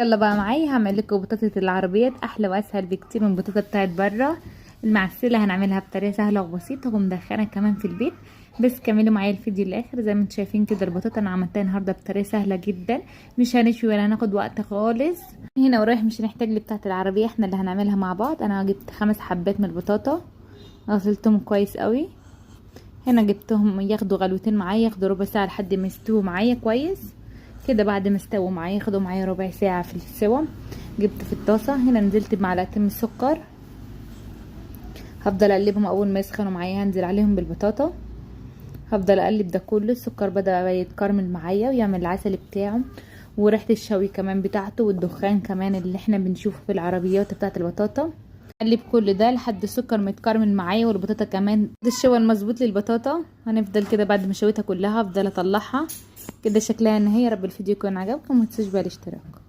يلا بقى معايا هعمل لكم بطاطا العربيات، احلى واسهل بكتير من البطاطا بتاعت بره المعسله. هنعملها بطريقة سهلة وبسيطة ومدخنه كمان في البيت، بس كملوا معايا الفيديو للاخر. زي ما انتم شايفين كده البطاطا انا عملتها النهارده بطريقة سهلة جدا، مش هنشوي ولا هناخد وقت خالص. هنا ورايح مش هنحتاج لبتاعه العربية، احنا اللي هنعملها مع بعض. انا جبت 5 حبات من البطاطا، غسلتهم كويس قوي. هنا جبتهم ياخدوا غلوتين معايا، ياخدوا ربع ساعة لحد ما يستووا معايا كويس كده. بعد ما استووا معايا ياخدوا معايا ربع ساعة في السوا. جبت في الطاسه هنا نزلت بمعلقتين من السكر، هفضل اقلبهم اول ما يسخنوا معايا هنزل عليهم بالبطاطا. هفضل اقلب ده كله. السكر بدأ يتكرمل معايا ويعمل العسل بتاعه وريحه الشوي كمان بتاعته والدخان كمان اللي احنا بنشوفه في العربيات بتاعه البطاطا. اقلب كل ده لحد السكر ما يتكرمل معايا والبطاطا كمان. ده الشوى المظبوط للبطاطا. هنفضل كده بعد ما شويتها كلها هفضل اطلعها كده شكلها النهائي. يا رب الفيديو يكون عجبكم وما تنسوش بقى الاشتراك.